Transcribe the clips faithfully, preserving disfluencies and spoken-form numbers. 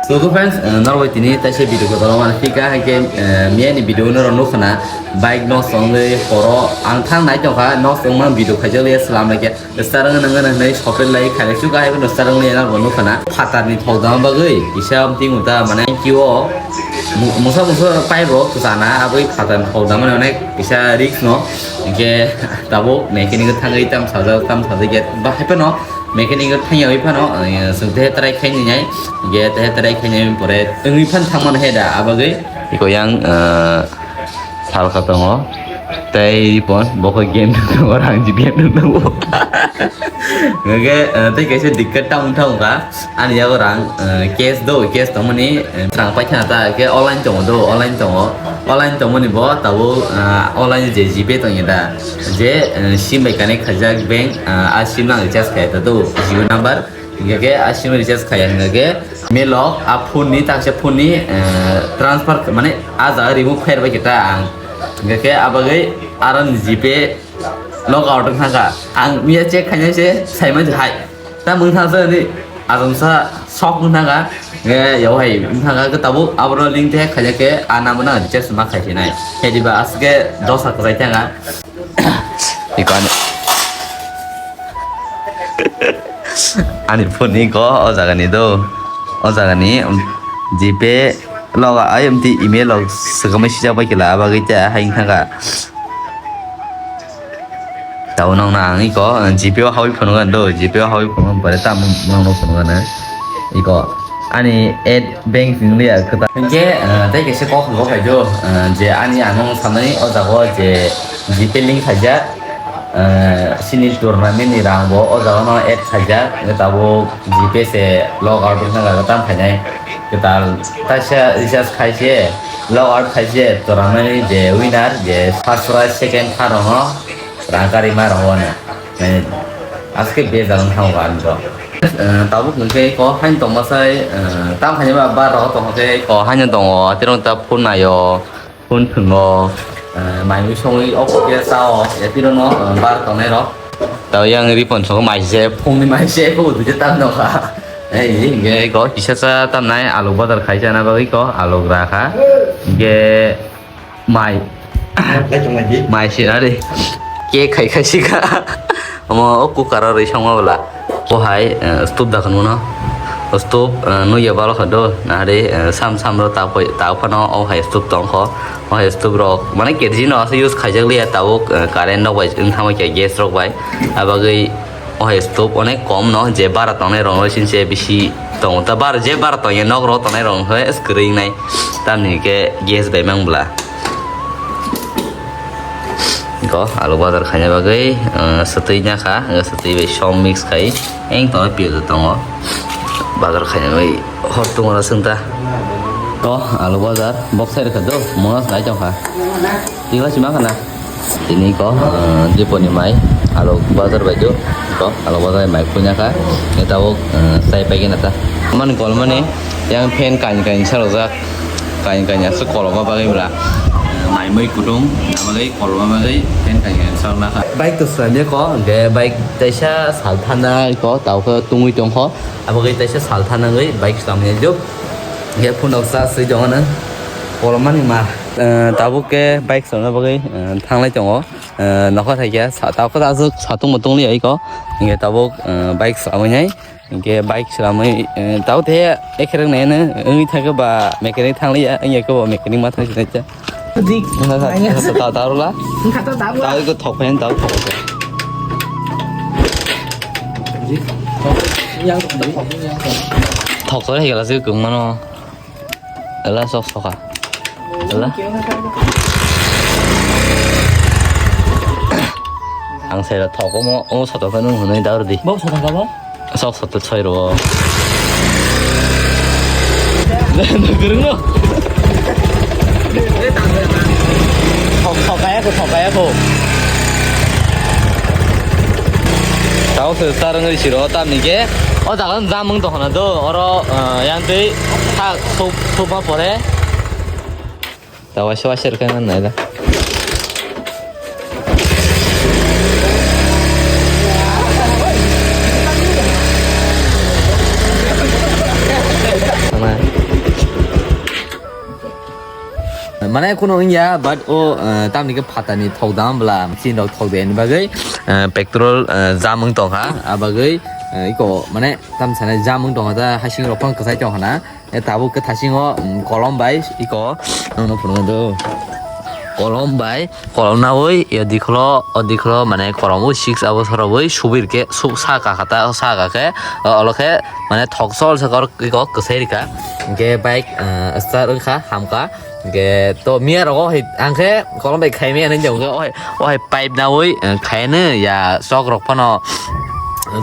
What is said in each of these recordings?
So, good friends, uh, norok bai tini taisa video kotor mano phika, hai khe, uh, miyani video norok nukha na, bike nok songwi horo ang thang nai tongkha, nok songma video khaijak liya slam laikhe. Starang nang nang nai sopet lai khailai chuka hai bono starang lai nang bono khana. Phatar ni thok dama bagwi kisa amting uta mane kio mu-, musa musa pai bo kwchana abwi phatar ni thok dama mane onek kisa risk no. Hingke tabuk mechanic thangwi tam sajak tam sajak ya ba hai phano mechanic thangya wi phano, eh, sung te try khai ni nai. Hingke te try khai ni pore wngwi phan thangmano he da abagwi. Iko yang, eh, Salka tongo. Tei Ripon, bo khe game nung tongo, rang ji game nung tongo. Hingke, eh, tei kaisa dikkat tang tang kha. Ani yago rang, eh, cash do, cash tongmani, eh, rang paikha ta, ke online tongo do, online tongo. Online tongmani bo tabuk, eh, online je GPay tongya da. Je, eh, sim bai connect khaijak bank, eh, a sim nang recharge khaiya ta do, Jio number. Hingke ke a sim recharge khaiya hingke ke melo a phone ni taksa phone ni, eh, transfer mane a jaga remove khair bai kita ang. Hingke ke abagwi aron GPay log out wngkha. Ang miya check khaina se saimanja hai. Ta mung thang sa ni ajam sa sok wngkha. Nge yo hai wngkha ke tabuk abro link te khaijak ke a number na recharge ma khai sinai. Hedi ba aske dosa kwchai thanga. Iko ani, ani phone iko o jaga ni do. O jaga ni, um, GPay loga ai umti email log swkamai sijak bai kila abagwi ta hai wngkha. Tabo nokna ang iko, uh, GPay o hawi phone gan do, GPay o hawi phone gan pare ta mung nokno phone gan iko. Ani add bank sing liya kwta. Hingke, eh, tei kaisa kok hwngo phai do, eh, je ani ano sanai o jaga o je GPay link khaijak, eh, sini tournament ni rang bo o jaga no add khaijak, hingke tabuk GPay se log out wngkha tam khainai kwtal taisa recharge khaise log out khaise tournament ni je winner je first prize second third rok no rang karima rok o no. Eh, aske bejal wng thango ani rok. Eh, tabuk hwnkhe ko haino tongma sai, eh, tam haino ba bar rok tongkhe ko haino tongo, tirong ta phone naio, phone thwngo, eh, mai mui songwi o kokya chao, ya tirono, eh, bar tongnai rok. Tao yang Ripon songkhe mai se, phone ni mai se, ko duje tam nokha. Eh, ini hwnkhe ko kisa cha tamnai alu bazar khaisa na bagwi ko alu rakha. Hwnkhe Mai. Mai tongmai di. Mai sina de. Cake khai khai sika. Omo o cooker o rwi songma bwla. O hai, eh, stove da khwno no. O stove, eh, nuya balo kha do. Na de, eh, sam sam ro ta phoi, ta phano o hai stove tong kho. O hai stove rok mane kerosene no ase use khaijak liya tabuk, eh, current rok bai wng thangma khe gas rok bai. Abagwi O hai stove onek kom no, je bara tongnai rok no sini se bisi tongo. Ta bara, je bara tongya nok rok tongnai rok no hai kwrwi wngnai. Tamni hwnkhe gas bai mang bwla. Ko alu bazar khaina bagwi, eh, swtwi nya kha, eh, swtwi bai som mix khai. Eng tongo piyaj tongo. Bazar khaina bai hor tongo na swngta. Ko alu bazar bok sai rwkha do, monas nai tongkha. Tila sima khana. Tini ko, eh, Diponi mai, alo bazar bai jo, ko, alo bazar mai kunya kha, ni tabuk, eh, sai pai gina ta. Mani kol mani, yang fan kain kain sarojak, kain kain aswk koloma bagwi bwla. Mai mui kutung, na bagwi koloma bagwi fan kain kain sarok na kha. Bike to swlamya ko, hwnkhe bike taisa sal thana ko, tau khe tungwi tong kho, abo khe taisa sal thana wngwi bike swlamya juk. Hwnkhe phunok sa swi tongo nang, kolomani ma. Eh, tabuk khe bike salna bagwi, eh, thanglai tongo. Eh, nokha thaikhe sa-, tabuk khe aswk satung mutung li aiko. Hingke tabuk, eh, bike swlamwi nai. Hingke bike swlamwi, eh, tabuk the ekherek nai hwnwi thangkhe ba mechanic thangliya, wngya khe bo mechanic ma thangsi naikhe. Dik. Wngkha kha, wngkha kha, ta-, ta rwla. Wngkha to tabuk. Tabuk khe thok phaiyani, tabuk thok phaikha. Thok phaikha se kwbangmano. Ela sok soka. Ela. Ang sai da thok omo, omo soto phano hwnwi da rwdi. Bo soto ka bo? Sok soto soi rwo. Nugurung no. Thok, thok kaya ko, thok kaya ko. Tao se sarang ri siro tam ni ke. O jaga jam mung to hona do. Oro, eh, yang tei thak. Sup, sup ma pore. Ta waisa waisa rwkha nang naila. Sama. Mane kheno wngya, but o, eh, tamni khe phatani thok dam bwla, machine rok thok de ni bagwi, eh, petrol, eh, jam wng tongkha, a bagwi, eh, iko mane tam sanai jam wng tongkha, ta hasing rok phano kwchai tongkha na. E tabuk khe thasingo, mm, kolom bai iko, nono phunukgo do. Kolom bai, kolom naui, yo dikholo, o dikholo, mane kolom o six abo sorowi subir khe, suk sa kakha ta, o sa kakhe, o olo khe, mane thok sol sa kor iko kwsai rikha. Hingkhe bike, eh, start wngkha, hamkha. Hingkhe to miya rogo hai, ang khe kolom bai khai maya nai jang khe, o hai, o hai pipe naui, eh, khai no ya sok rok phano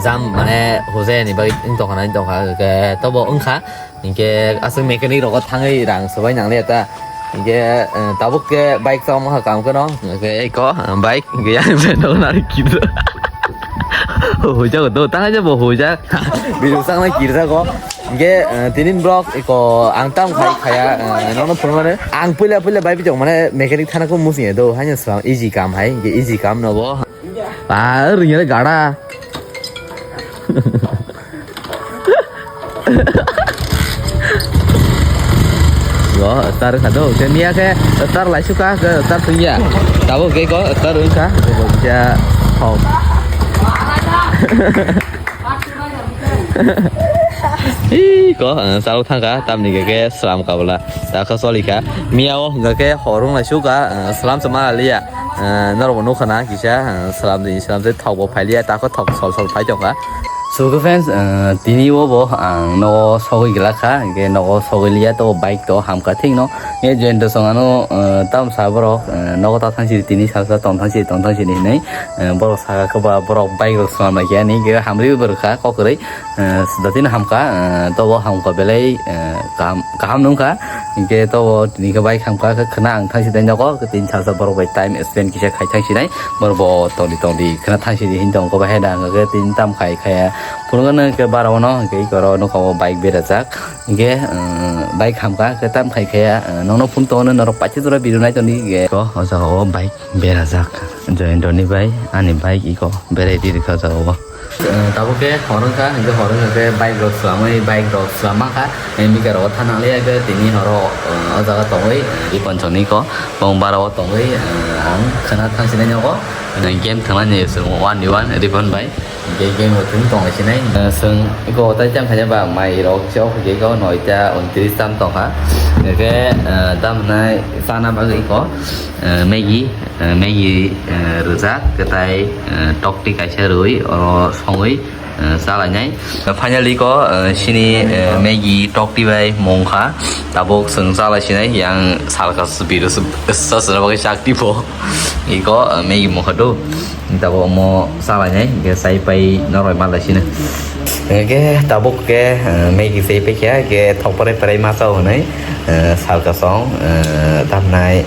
jam mane hojai ni bai wng tongkha nai tongkha. Hingkhe to bo wngkha. Hingkhe aswk mechanic rogo thangwi rang swbai nang liya ta. Hingkhe, eh, tabuk khe bike chama ha kam kheno. Hingkhe eko, eh, bike hingkhe yang bendo nari kirja. Hujak do, tang aja bo hujak. Biru sang na kirja ko. Hingkhe, eh, tinin block eko ang tam khai khaya, eh, nono phone mane. Ang puila puila bike bijok mane mechanic thana ko musi do. Hanya swam easy kam hai, hingkhe easy kam no bo. Ah, ringere gada. Go, tar kha do. Ke miya ke tar lai suka, ke tar tuya. Tabo ke go, tar ka. Go ja. Ho. Ih, ko, eh, salo thangka, tamni ke, ke slam kabla. Ta kha soli kha. Miya o, ga ke horung lai suka, eh, slam sama liya. Eh, norok bo nukha na kisa, eh, slam di, slam di, thok bo phai liya, ta kha thok sol sol phai tongkha. So, ke friends, eh, tini o bo ang nogo sogwi glak kha, hingke nogo sogwi liya to bike to hamkha thik no. Nge join to song ano, eh, tam sa borok, eh, nogo ta thang si tini salsa tong thang si, tong thang si ni hinui, eh, borok saka khe ba borok bike rok swnam lai khe ani ke hamri bo rwkha kok kwrwi, eh, datino hamkha, eh, tobo hamkha belai, eh, kaham, kaham nungkha. Hingke tobo tini khe bike hamkha khe khwna ang thang si dai nogo, tini salsa borok bai time spend kisa khai thang si nai, borok bo tongdi tongdi khwna thang si di hin tong ko bahai da hingke tini tam khai khaya phunukgano hingke bara wano hingke iko ro nokha o bike berajak. Hingke, eh, bike hamkha, khe tam khai khe, eh, nokno phone tongo norok paisa jora video nai tongdi, hingke. Ko, o jaga o bike berajak. Joyendra ni bai, ani bike iko berai di rikha o jaga o. Eh, tabuk khe hor wngkha, hingke hor wngkha khe bike rok swlamwi, bike rok swlam mankha. Eh, mika rok thana liya khe tini horo, eh, o jaga tongwi, eh, Ripon chongni ko, bong bara o tongwi, eh, ang khwna thang sinai nogo. Game thangna ni one v one Ripon bai. Hingke game bo tini tong sinai. Eh, chwng iko tai chang khaina ba mai rok chok hingke iko noita untris tam tongkha. Hingke, eh, tam hinai chana bagwi iko, eh, Maggi, eh, Maggi, eh, rwjak, kwtai, eh, tokti kaisa rwi, oro songwi, eh, chalainai. Finally iko, eh, sini, eh, Maggi tokti bai mungkha. Tabuk chwng chalai sinai, yang salka biru sasra bagwi chakti bo. Iko, eh, Maggi mungkha do. Tabuk omo salainai, hingke chai pai noroi ma lai sino. Hingke tabuk ke, eh, Maggi chai pai khe, hingke thok parai parai ma chao hinui, eh, salka song, eh, tamnai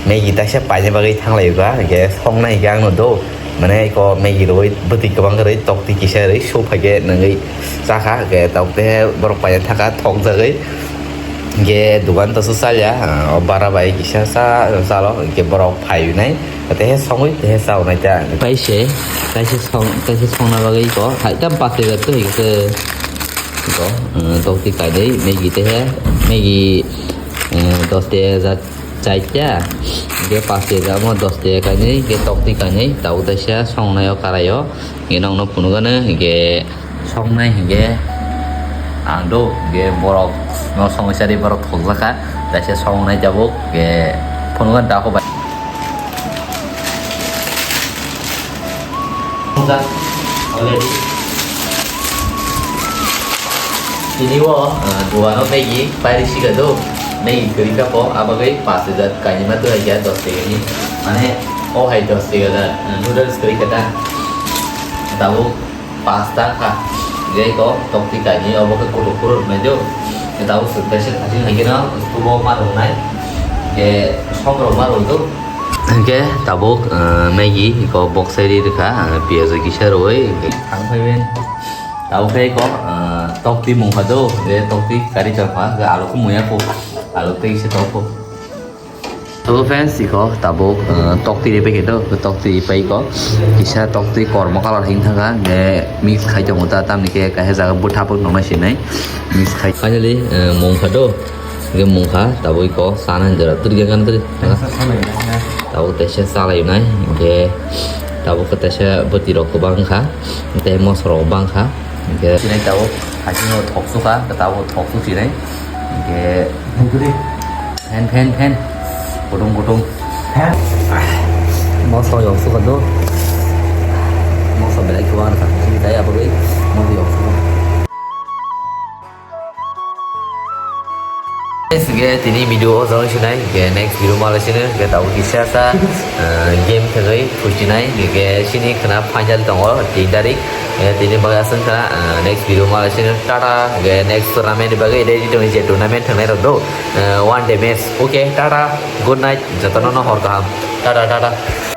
Maggi taisa paina bagwi thanglai ba, hingke songnai hingke ang no do. Mane iko Maggi roi bwtwi kwbang roi tokti kisa roi so phaikhe nungui chakha, hingke tabuk te borok paina thaka thok jagwi. Hingke dogan to swchalya, ah, o bara bai kisa sa chalo, hingke borok phai nai, tehe songwi, tehe cha nai ta. Kaise, kaise song, kaise songna bagwi ko, hai tam pash hajar to hingke ko, eh, tokti kainwi, Maggi tehe, Maggi, eh, dos hajar chaita, hingke pash hajar mo dos hajar kainwi, hingke tokti kainwi, tabuk taisa songnai o karai o, hingke nokno phunukgano, hingke Songnai hingke ang do, hingke borok no songwi chari borok thokjakha, kaisa songnai tabuk, hingke phunukgani tako bai. Tini o, ah, dogano Maggi pairi sika do, Maggi kwrwi kha po, abagwi pash hajar kainwi ma twlai kha dos tegani, mane o hai dos tega da, ah, noodles kwrwi kha ta, tabuk. Pasta kha. Hingke iko tokti kainwi obo khe kutuk kuru rwnai do. Tabuk swk kaisa thaching hai kheno tubo ma rwnai. Hingke som rok ma rw do. Hingke tabuk, eh, Maggi iko boksai ri rwkha, eh, piyaj kisa rwui hingke thang phaiwi. Tabuk khe iko, eh, tokti mungkha do, hingke tokti kari chapha, hingke alu khe muya kho, alu tei kisa tong kho. Abo friends, iko tabuk, eh, tokti ri paikhe do, tokti ri paiko. Kisa tokti kormo colour hin thangkha, hingke mix khai tongo ta, tamni khe kaisa jaga bwtha pok nongna sinai. Mix khai. Finally, eh, mungkha do. Hingke mungkha, tabuk iko sana jora turi gangan turi. Tabuk tesa salai nai, hingke tabuk tesa bwtwi rok kwbang kha, tei moso rok bang kha, hingke sinai tabuk hasino thok sukha, tabuk thok su sinai, hingke phen phen phen, kutung kutung. Moso yok sukha do, moso belai kwbang kha, sini tei abagwi moso yok sukha. Guys, hingke tini video o jora sinai, hingke next video ma lai sini, hingke tabuk kisa sa, eh, game khagwi phusinai, hingke sini khna final tongo tin tarik, eh, tini bagwi aswng khna, eh, next video ma lai sini, tata, hingke next tournament ni bagwi ready tongwi je tournament thangnai rok do, eh, one day match, okay, tata, good night, jotono no hor kaham, tata, tata.